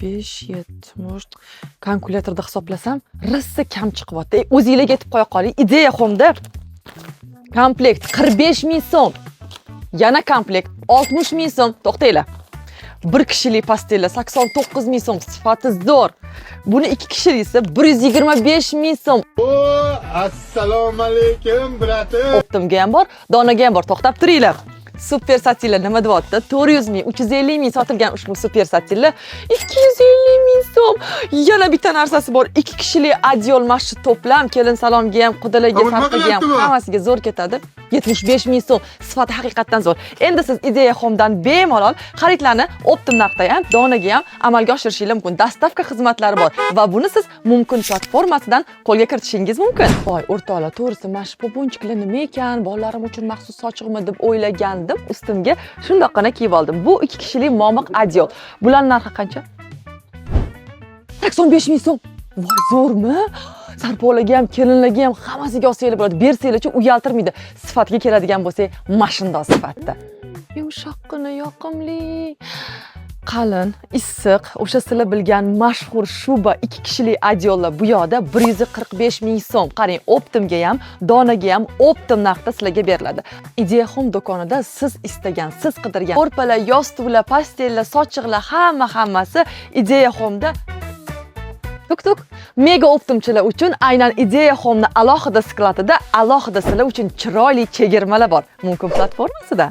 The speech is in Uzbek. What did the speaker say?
Besh, 70. Kalkulyatorda hisoblasam, rosa kam chiqyapti. O'zinglarga aytib qo'ya qoling. Ideya Home'da komplekt 45 ming so'm. Yana komplekt 60 ming so'm. To'xtanglar. Bir kishilik постель lar 89 ming so'm, sifati zo'r. Buni ikki kishilisi 125 ming so'm. O, assalomu alaykum, брат im. Оптом ga ham bor, donaga ham bor. To'xtab turinglar. Super satinlar nima deyapti? 400 ming, 350 ming sotilgan ushbu super satinlar 250 ming so'm. Yana bitta narsasi bor. Ikki kishilik одеял, mana shu to'plam kelin salomga ham, qudalarga, Nima sarpaga ham, qilyapti bu? hammasiga zo'r ketadi. 75 ming so'm. Sifati haqiqatdan zo'r. Endi siz Ideya Home'dan bemalol xaridlarni оптом narxda ham, donaga ham amalga oshirishingiz mumkin. Доставка xizmatlari bor va buni siz Mumkin platformasidan qo'lga kiritishingiz mumkin. Voy, o'rtoqlar, to'g'risi, mana shu попончик lar nima ekan? Bolalarim uchun maxsus sochiqmi deb o'ylagandim. Ustimga shundoqqina kiyib oldim. Bu ikki kishilik momiq одеял. Bular narxi qancha? 85 ming so'm. Voy, zo'rmi? Sarpolarga ham, kelinlarga ham, hammasiga olsanglar bo'ladi. Bersanglarchi, uyaltirmaydi. Sifatiga keladigan bo'lsak, mana shundoq sifatda. Yumshoqqina, yoqimli. Qalin, issiq, o'sha sizlar bilgan mashhur shuba ikki kishilik одеял lar bu yoqda 145 ming so'm. Qarang, оптом ga ham, donaga ham оптом narxda sizlarga beriladi. Ideya Home do'konida siz istagan, siz qidirgan ko'rpalar, yostiqlar, постель lar, sochiqlar, hamma hammasi Ideya Home'da. Tuk tuk. Mega оптом chilar uchun aynan Ideya Home'ni alohida склад ida alohida sizlar uchun chiroyli chegirmalar bor. Mumkin platformasida.